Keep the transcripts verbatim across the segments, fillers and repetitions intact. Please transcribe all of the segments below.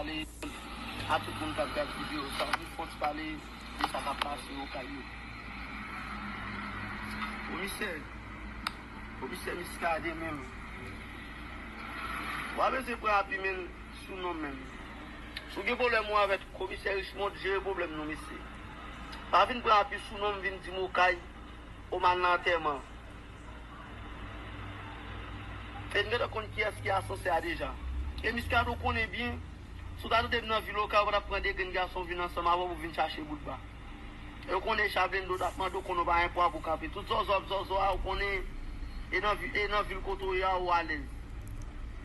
A tout moun k ap gad videyo sa, nou fòs pale de sa k ap pase Okay yo. Komisè, komisè Muscadin menm. W a bezwen pran api men sou non menm. Si w gen pwoblèm ou avèk komisè Richemond, jere pwoblèm nou mesye. Pa vin pran api sou non m vin di m Okay, ou m al nan antèman. E m gentan konn kiyès ki asansè a deja. E Muscadin ou konnen byen, si w ta tande m nan vil Okay, ou pa t ap pran de grenn gason vin ansanm avè w pou vin chache bout ba. E ou konnen Chablendo t ap mande w konnen w pa gen pwa pou kanpe. Tout zòzò ap zòzò a, ou konnen e nan vi- e nan vil kote w ye a, ou alèz.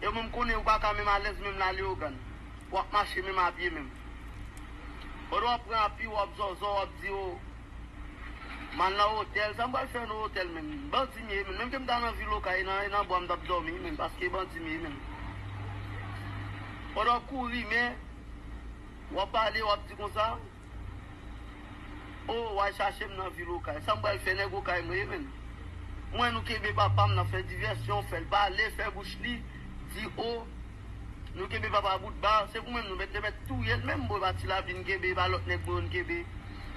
E mwen m konnen ou pa ka menm alèz menm nan Leyogàn. W ap mache menm a pye menm. Pandan w ap pran api, w ap zòzò, w ap di, o, m al nan otèl. Sa m pral fè nan otèl menm? Bandi m ye menm. Menm ke m ta nan vil Okay, e nan, e nan bwa m t ap dòmi menm, paske bandi m ye menm. Pandan w ap kouri, men, w ap pale, w ap di konsa, o, w al chache m nan vil Okay. Sa m pral fè, nèg Okay mwen ye menm. Mwen, nou kenbe papa m, n ap fè divèsyon, fè l pale, fè bouch li, di, o, nou kenbe papa bout ba, se pou menm nou mèt, te mèt touye l menm, bon, e pa Ti Lavi n kenbe, e pa lòt nèg mwen yo n kenbe.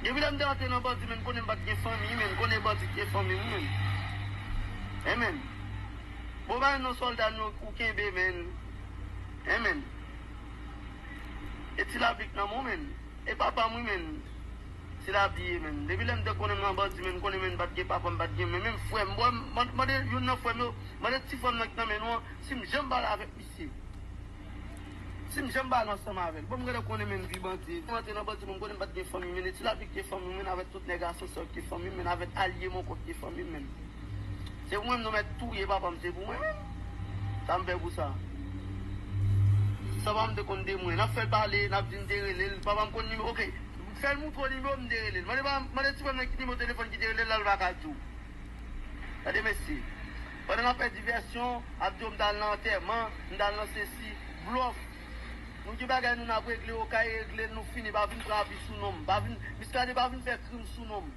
Depi lè m te antre nan bandi, men, konnen m pa t gen fanmi, men, konnen bandi te fanmi m, men. Enmen. Bon, pa nan sòlda nou ou kenbe, men. Enmen. E Ti Lavi k nan men w, men. E papa m, wi, men. Ti Lavi ye, men. Depi lè m te konnen m nan bandi, men, konnen, men, m pa t gen papa, m pa t gen, men, menm frè m, bò, m, mande youn nan frè m yo, mande ti frè m nan ki nan men nou an, si m janm pale avèk misye. Si m janm pale ansanm avè l. Bon, m gentan konnen, men, vi bandi. M antre nan bandi, men, m konnen m pa t gen fanmi, men, e Ti Lavi k gen fanmi, men, avèk tout nèg asansè k gen fanmi, men, avèk alye m ankò k gen fanmi, men. Se pou mwen, nou mèt touye papa m, se pou mwen, men. Sa m fè pou sa? Sa pa m te konn de mwen. N ap fè l pale, n ap di n te rele l. Papa m konn nimewo, oke. Fè l montre w nimewo m te rele l. Mande pa, mande ti frè m nan ki nimewo telefòn ki te rele l, la l pa ka di w. Tande mesye. Pandan n ap fè divèsyon, ap di w m t al nan antèman, m t al nan sesi, blòf. Nou gen bagay nou n ap regle, Okay regle l, nou fini, pa vin pran api sou non m. Pa vin, Muscadin pa vin fè krim sou non m.